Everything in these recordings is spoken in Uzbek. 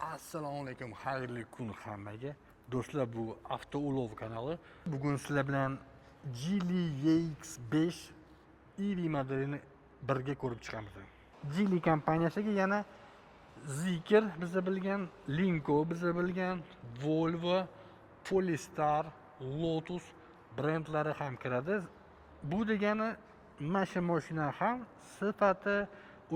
Assalomu alaykum, xayrli kun hammaga. Do'stlar, bu Avtoulov kanali. Bugun sizlar bilan Geely EX5 EV modelini birga ko'rib chiqamiz. Geely kompaniyasiga yana Zeekr biza bilgan, Linko biza bilgan, Volvo, Polestar, Lotus brendlari ham kiradi. Bu degani mana shu mashina ham sifati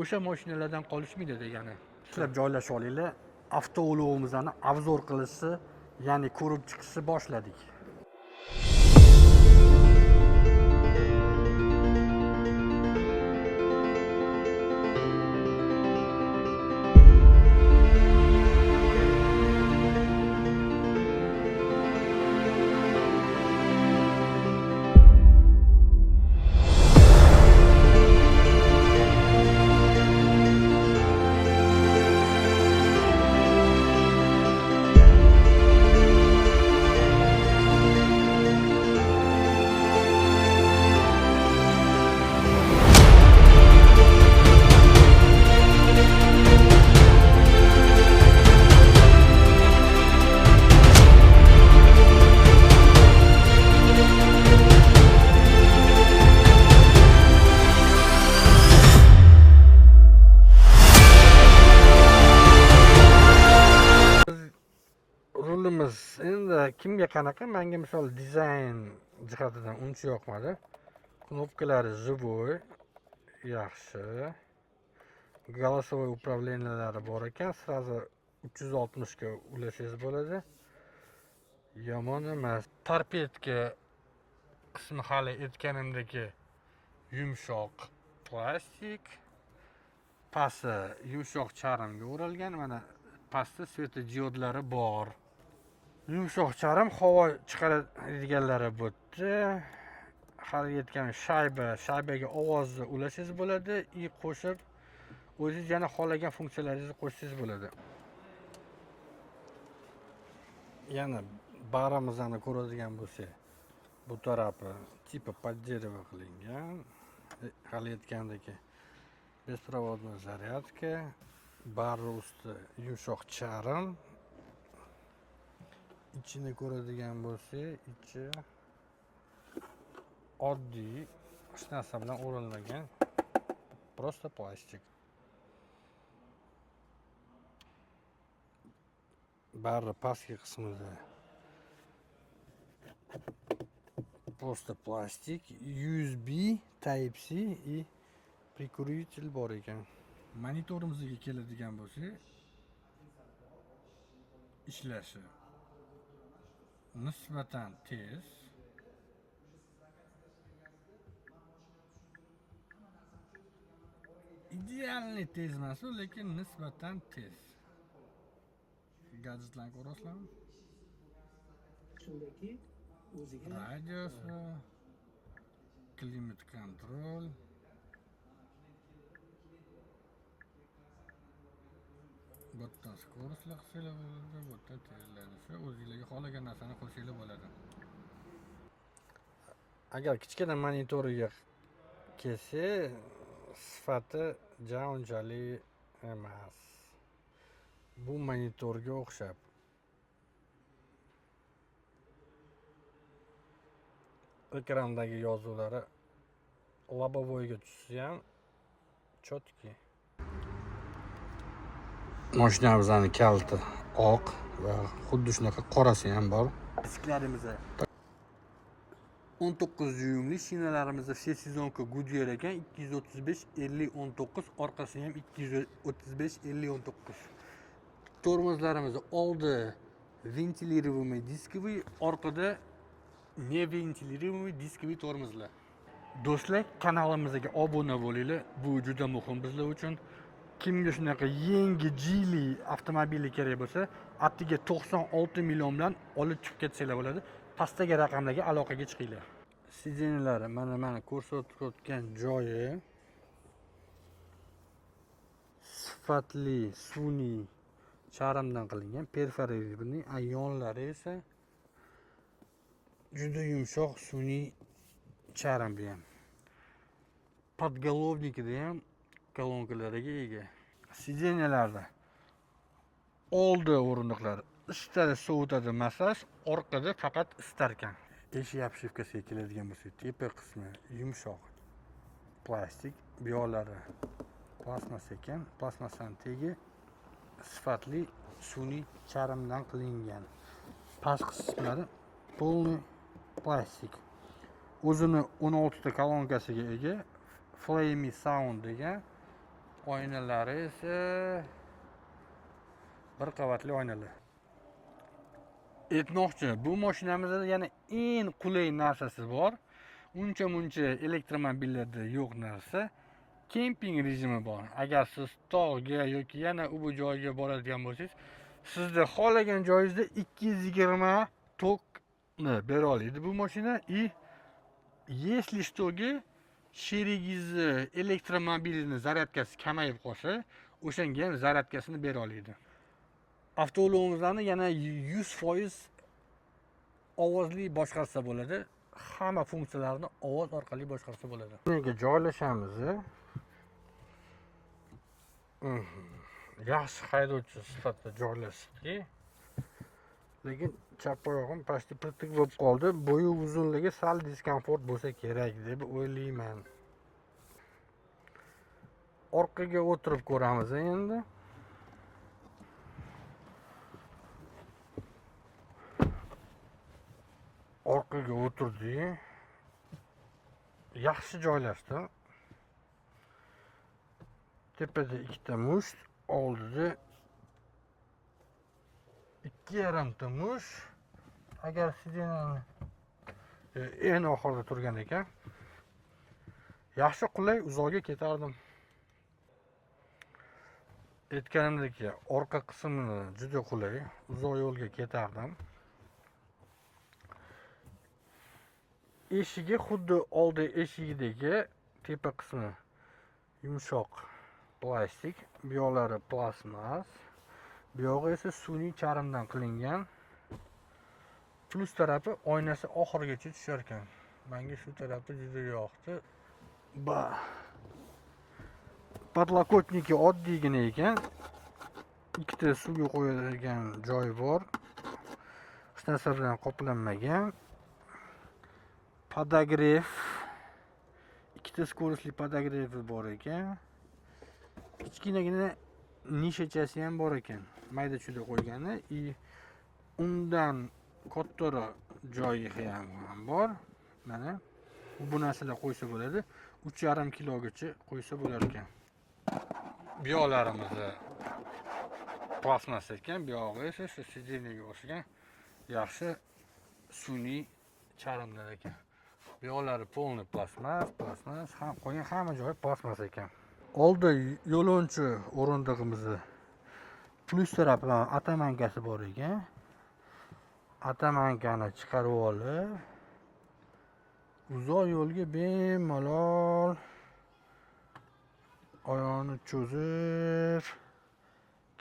o'sha mashinalardan qolishmaydi degani. Sizlar joylashib olinglar. Avtoulovimizni obzor qilishni, ya'ni ko'rib chiqishni boshladik. Rulimiz endi kimga qanaqa, menga misol dizayn jihatidan uncha yoqmadi. Knopkalari живой, yaxshi. Голосовой управлениялari bor ekan, сразу 360 ga ulasangiz bo'ladi. Yomon emas. Torpedka qismi hali aytganimdek yumshoq plastik, pasti yumshoq charmga o'ralgan, mana pastda svetodiodlari bor. Yumshoq charm, havo chiqaradiganlari bu yerda. Hali aytgan shayba, shaybaga ovozni ulasangiz bo'ladi и qo'shib o'zingiz yana xohlagan funksiyalaringizni qo'shsangiz bo'ladi. Yana barimizni ko'radigan bo'lsak, bu tarafi типа под дерево qilingan. Hali aytgandek беспроводная зарядка, bari usti yumshoq charm. Ichini ko'radigan bo'lsak, ichi oddiy, hech narsa bilan o'ralmagan, просто plastik. Bari pastki qismida просто plastik, USB Type C и прикуриватель bor ekan. Monitorimizga keladigan bo'lsak, ishlashi nisbatan tez. Idealniy tez emas u, lekin nisbatan tez. Gadjetlarni ko'rasizlarmi? Shundaki o'ziga Radiosi, klimat kontrol. Bu yerdan скоростьlar qilsanglar bo'ladi, bu yerdan tezlanishi, o'zingizlarga xohlagan narsani qo'shsanglar bo'ladi. Agar kichkina monitoriga kelsak, sifati ja unchalik emas. Bu monitorga o'xshab. Ekrandagi yozuvlari лобовойga tushsa ham чёткий. Mashinamizning kaliti oq va xuddi shunaqa qorasi ham bor. Disklarimiz 19 dyuymli shinalarimizda все сезонка Goodyear ekan, 235 50 19, orqasi ham 235 50 19. Tormozlarimiz oldi ventiliруемый дисковый, orqada не ventiliруемый дисковый tormozlar. Do'stlar, kanalimizga obuna bo'linglar, bu juda muhim bizlar uchun. Kimga shunaqa yangi Geely avtomobili kerak bo'lsa, attiga 96 million bilan olib chiqib ketsanglar bo'ladi. Pastdagi raqamlarga aloqaga chiqinglar. Sidenlari mana ko'rsatayotgan joyi sifatli sun'iy charmdan qilingan, perforirованный, a yonlari esa juda yumshoq sun'iy charm bu ham. Подголовникida ham kolonkalariga ega. Sidenyalarda Oldi o'rindiqlar isitadi, sovutadi, massaj, orqada faqat isitar ekan. Eshik обшивкasiga keladigan bo'lsak, tepa qismi yumshoq plastik, bu yoqlari plastmas ekan. Plastmasning tegi sifatli sun'iy charmdan qilingan. Past qismlari полный plastik. O'zini 16 ta kolonkasiga ega. Flyme Sound degan oynalari esa bir qavatli oynalar. Aytmoqchi, bu mashinamizda yana eng qulay narsasi bor. Uncha muncha elektromobillarda yo'q narsa. Kemping rejimi bor. Agar siz tog'ga yoki yana u bu joyga boradigan bo'lsangiz, sizni xohlagan joyingizda 220 tokni bera oladi bu mashina. И если что-ga sherigingizni elektromobilini zaryadkasi kamayib qolsa, o'shanga ham zaryadkasini bera oladi. Avtoulovimizni yana 100% ovozli boshqarsa bo'ladi. Hamma funksiyalarni ovoz orqali boshqarsa bo'ladi. Bunga joylashamiz. Yaxshi haydovchi sifatida joylashdik. Lekin chap oyog'im pastda pirtik bo'lib qoldi. Bo'yi uzunligi sal diskomfort bo'lsa kerak deb o'ylayman. Orqaga o'tirib ko'ramiz endi. Orqaga o'tirdik. Yaxshi joylashdi. Tepada ikkita musht, oldida ikki yarimta musht. Agar sidenani eng oxirida turgan ekan, yaxshi qulay, uzoqga ketardim. Aytganimdek, orqa qismini juda qulay, uzoq yo'lga ketardim. Eshigi xuddi oldi eshigidagi tepa qismi yumshoq plastik, bu yoqlari plastmas, bu yog'i esa sun'iy charmdan qilingan. Plus tarafi oynasi oxirigacha tushar ekan. Menga shu tarafi juda yoqdi. Ba. Podlokotniki oddiygina ekan. Ikkita suvga qo'yadigan joyi bor. Hech narsa bilan qoplanmagan. Podogrev, ikkita skorosli podogrevi bor ekan. Kichkinagina nishachasi ham bor ekan. Mayda chuyda qo'ygani и undan kattaroq joyi ham bor. Mana bu narsalar qo'ysa bo'ladi. 3,5 kilogacha qo'ysa bo'lar ekan. Bu yoqlarimizni plastmas ekan, bu yog'i esa shu sidenyaga o'xshagan yaxshi sun'iy charmlar ekan. Bu yoqlari polni plastmas, plastmas, ham qo'ygan hamma joyi plastmas ekan. Oldi yo'lovchi o'rindig'imizni plus tarafidan atamankasi bor ekan. Atamankani chiqarib olib uzoq yo'lga bemalol oyoqni cho'zib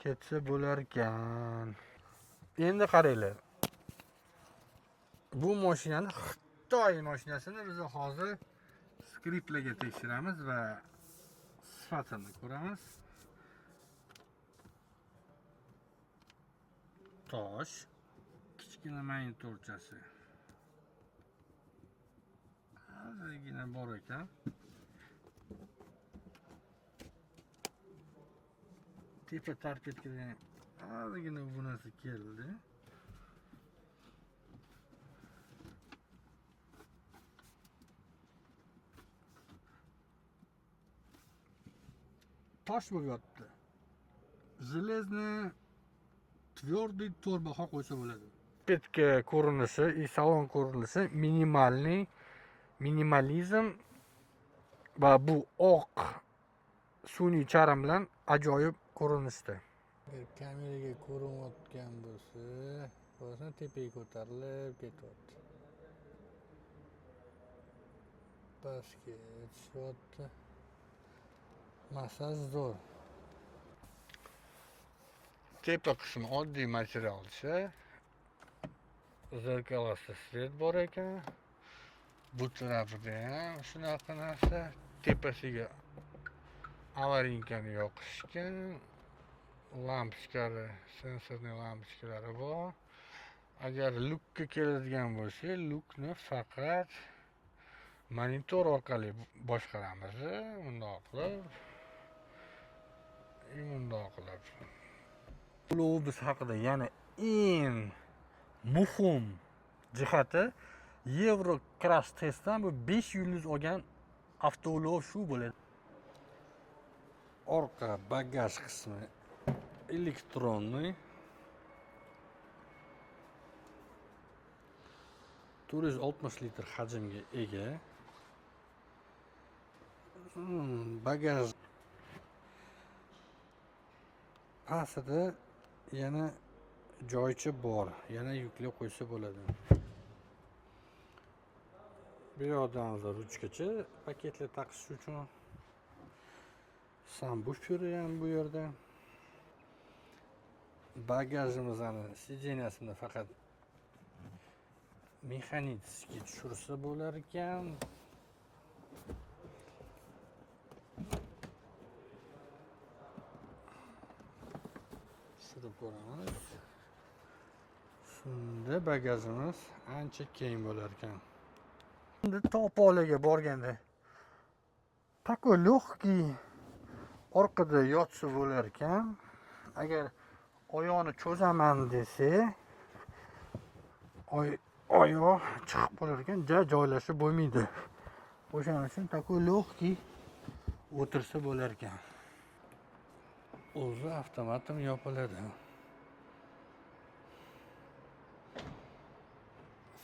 ketsa bo'lar ekan. Endi qaranglar. Bu mashinani, Xitoy mashinasini biz hozir skriplarga tekshiramiz va sifatini ko'ramiz. Tosh, kichkina monitorchasi ozgina bor ekan. Tepa tarketga ozgina bunasi keldi. Tosh bo'lib yotdi. Железный твердый to'rbaho qo'ysa bo'ladi. Petka ko'rinishi, salon ko'rinishi minimalniy, minimalizm va bu oq sun'iy charm bilan ajoyib ko'rinishda. Agar kameraga ko'rinayotgan bo'lsa, ko'rasizmi, tepaga ko'tarilib ketyapti. Pastga tushyapti. Massaj zo'r. Tepa qismi oddiy materialcha. Zerkalasi svet bor ekan. Bu tarafida ham shunaqa narsa. Tepasiga avarinkani yoqishgan. Lampochkalari, sensorli lampochkalari bor. Agar lukka keladigan bo'lsak, lukni faqat monitor orqali boshqaramiz. Bundoq qilib, bundoq qilib. Ulovimiz haqida yana eng muhim jihati Euro Crash testdan bu 5 yulduz olgan avtoulov shu bo'ladi. Orqa bagaj qismi elektronniy. 460 litr hajmga ega. Bagaj pastida yana joycha bor, yana yuklab qo'ysa bo'ladi. Bu yoqdan ruchkacha paketlar taqish uchun sambusheri ham bu yerda. Bagajimizni sideniyasini faqat mexanik tushirsa bo'lar ekan. Tushirib ko'ramiz. Shunda bagajimiz ancha keng bo'lar ekan. Endi Topolaga borganda такой легкий orqada yotsa bo'lar ekan. Agar oyoqni cho'zaman desa, oyoq chiqib qolar ekan, ja joylashib bo'lmaydi. O'shaning uchun такой легкий o'tirsa bo'lar ekan. O'zi avtomatim yopiladi.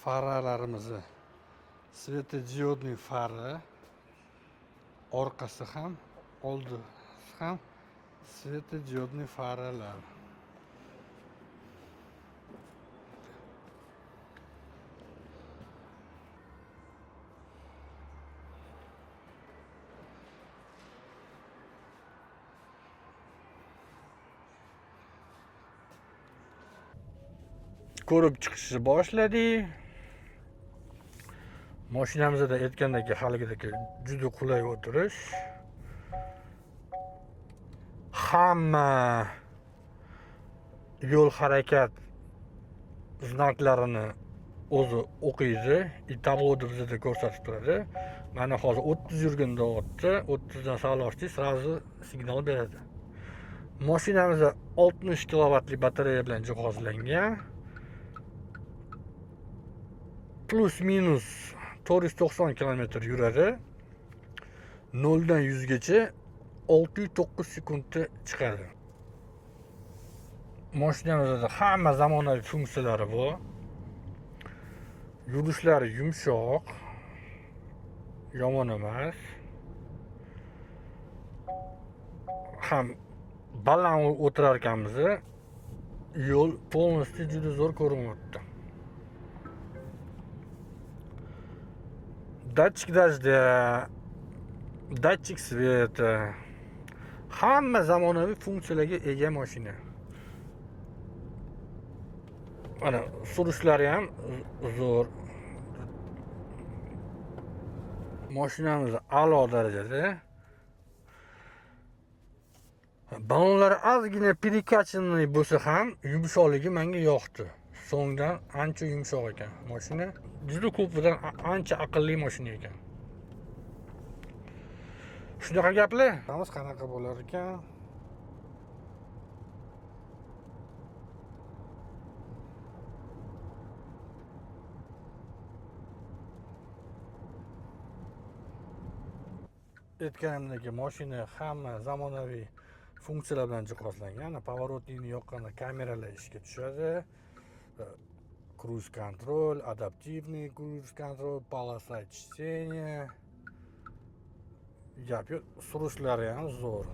Faralarimizni svetodiodniy fara, orqasi ham, oldisi ham svetodiodniy faralar. Ko'rib chiqishni boshladik. Mashinamizda aytgandek haligidagi juda qulay o'tirish. Hamma yo'l harakat znaklarini o'zi o'qiydi, tabloda bizga ko'rsatib turadi. Mana hozir 30 yurgin deyapti, 30 dan sal oshdi, sразу signal beradi. Mashinamizda 60 kilovatli batareya bilan jihozlangan. Plus minus 490 kilometr yuradi. 0 dan 100 gacha 609 sekundda chiqadi. Mashinamizda hamma zamonaviy funksiyalari bor. Yurishlari yumshoq, yomon emas. Ham baland o'tirar ekanmiz, yo'l полностью juda zo'r ko'rinyapti. Датчик дождя, датчик света, hamma zamonaviy funksiyalarga ega mashina. Mana surishlari ham zo'r. Mashinamiz a'lo darajada. Ballonlari ozgina перекачанный bo'lsa ham yumshoqligi menga yoqdi. So'ngdan ancha yumshoq ekan mashina. Juda ko'pidan ancha aqlli mashina ekan. Shunaqa gaplar. Ko'ramiz qanaqa bo'lar ekan. Aytganimdek, mashina hamma zamonaviy funksiyalar bilan jihozlangan. Поворотникni yoqqanda kameralar ishga tushadi. Круиз контроль, адаптивный круиз контроль, полоса чтения. Gap yo'q, surishlari ham zo'r.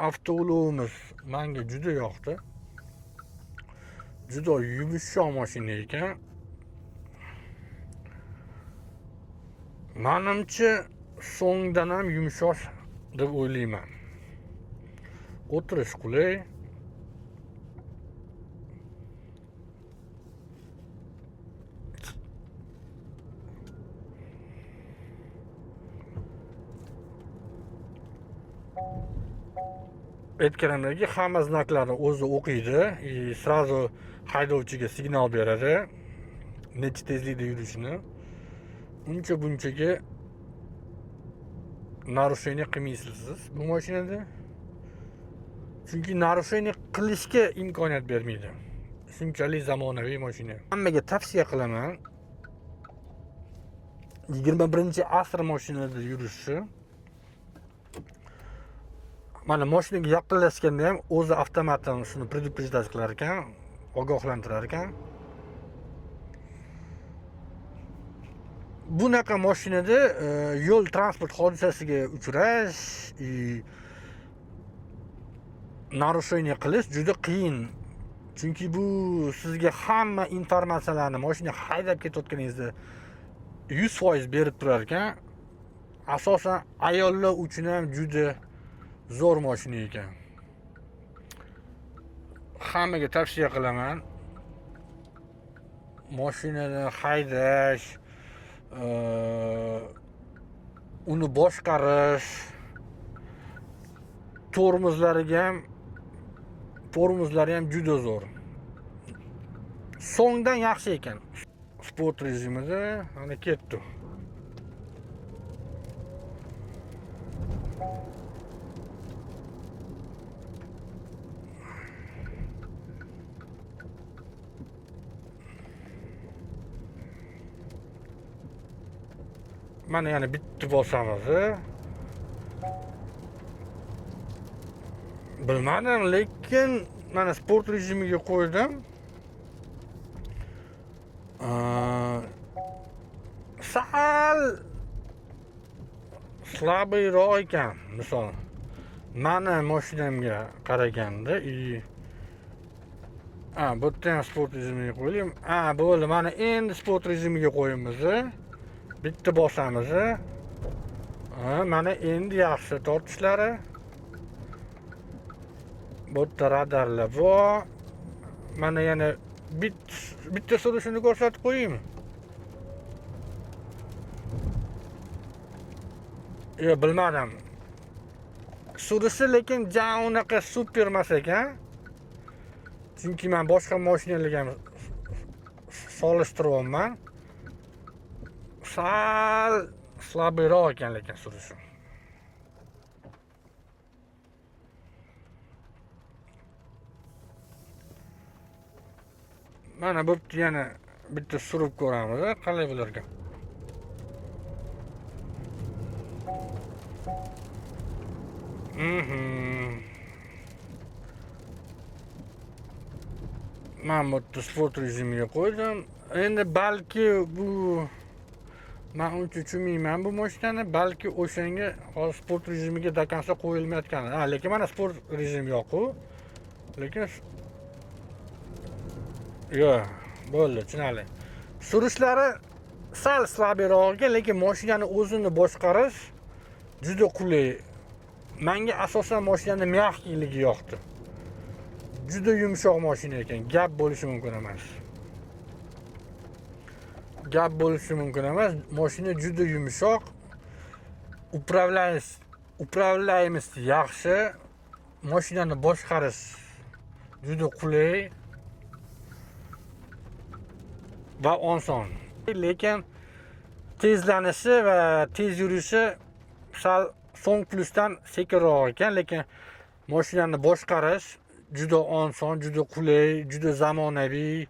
Avtoulovimiz menga juda yoqdi. Juda yumshoq mashina ekan. Menimcha so'ngdan ham yumshoq deb o'ylayman. O'tirish qulay. Aytganimdek, hamma знак larni o'zi o'qiydi и сразу haydovchiga signal beradi necha tezlikda yurishini. Uncha bunchaga нарушение qilmaysiz siz bu mashinada, chunki нарушение qilishga imkoniyat bermaydi. Shunchalik zamonaviy mashina. Hammaga tavsiya qilaman 21-asr mashinada yurishni. Mana mashinaga yaqinlashganda ham o'zi avtomatdan shuni предупреждать qilar ekan, ogohlantirar ekan. Bunaqa mashinada yo'l transport hodisasiga uchrash и нарушение qilish juda qiyin. Chunki bu sizga hamma informatsiyalarni mashina haydab ketayotganingizda 100% berib turar ekan. Asosan ayollar uchun ham juda zo'r mashina ekan. Hammaga tavsiya qilaman. Mashinani haydash, uni boshqarish, tormozlari ham juda zo'r. So'ngdan yaxshi ekan. Sport rejimida mana ketdi. Mana yana bitta bosamiz. Bilmadim, lekin mana sport rejimiga qo'ydim. Sal slabiyroq ekan, misol. Mani mashinamga qaraganda i bu yerda ham sport rejimiga qo'ydim. Bo'ldi, mana endi sport rejimiga qo'yamiz. Bitta bosamiz. Mana endi yaxshi tortishlari. Bu yerda radarlar bor. Mana yana bitta surishini ko'rsatib qo'yaymi? Yo'q, bilmadim. Surishi lekin ja unaqa super emas ekan. Chunki men boshqa mashinalarga ham solishtiryapman. Sal slabiyroq ekan lekin surishi. Mana bu yana bitta surib ko'ramiz, qalay bo'lar ekan. Men bu yerda sport rejimiga qo'ydim. Endi balki bu men uncha tushunmayman bu mashinani, balki o'shanga hozir sport rejimiga до конца qo'yilmayotgan. Lekin mana sport rejimi yo'q-ku. Lekin yo'q, bo'ldi, tushunarli. Surishlari sal slabiyroq ekan, lekin mashinani o'zini boshqarish juda qulay. Menga asosan mashinani mягкийлigi yoqdi. Juda yumshoq mashina ekan, gap bo'lishi mumkin emas. Gap bo'lishi mumkin emas. Mashina juda yumshoq. Управляемость yaxshi. Mashinani boshqarish juda qulay va oson. Lekin tezlanishi va tez yurishi sal Song Plus'dan sekinroq ekan, lekin mashinani boshqarish juda oson, juda qulay, juda zamonaviy.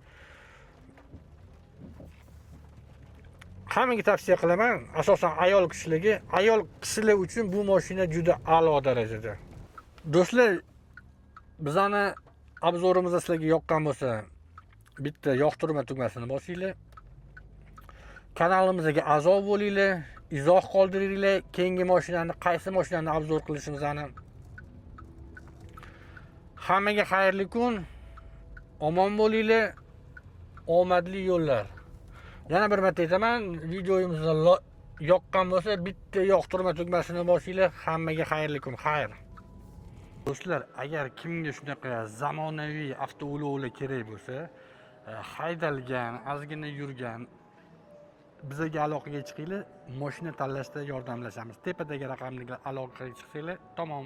Hammaga tavsiya qilaman, asosan ayol kishilarga. Ayol kishilar uchun bu mashina juda a'lo darajada. Do'stlar, bizani obzorimiz sizlarga yoqqan bo'lsa, bitta yoqtirma tugmasini bosinglar. Kanalimizga a'zo bo'linglar, izoh qoldiringlar, keyingi mashinani, qaysi mashinani obzor qilishimizni. Hammaga xayrli kun, omon bo'linglar, omadli yo'llar. Yana bir marta aytaman, videomiz yoqqan bo'lsa, bitta yoqtirma tugmasini bosinglar. Hammaga xayrli kun, xayr. Do'stlar, agar kimga shunaqa zamonaviy avtoulovlar kerak bo'lsa, haydalgan, ozgina yurgan, bizaga aloqaga chiqinglar, mashina tanlashda yordamlashamiz. Tepadagi raqamga aloqaga chiqsanglar, tamom.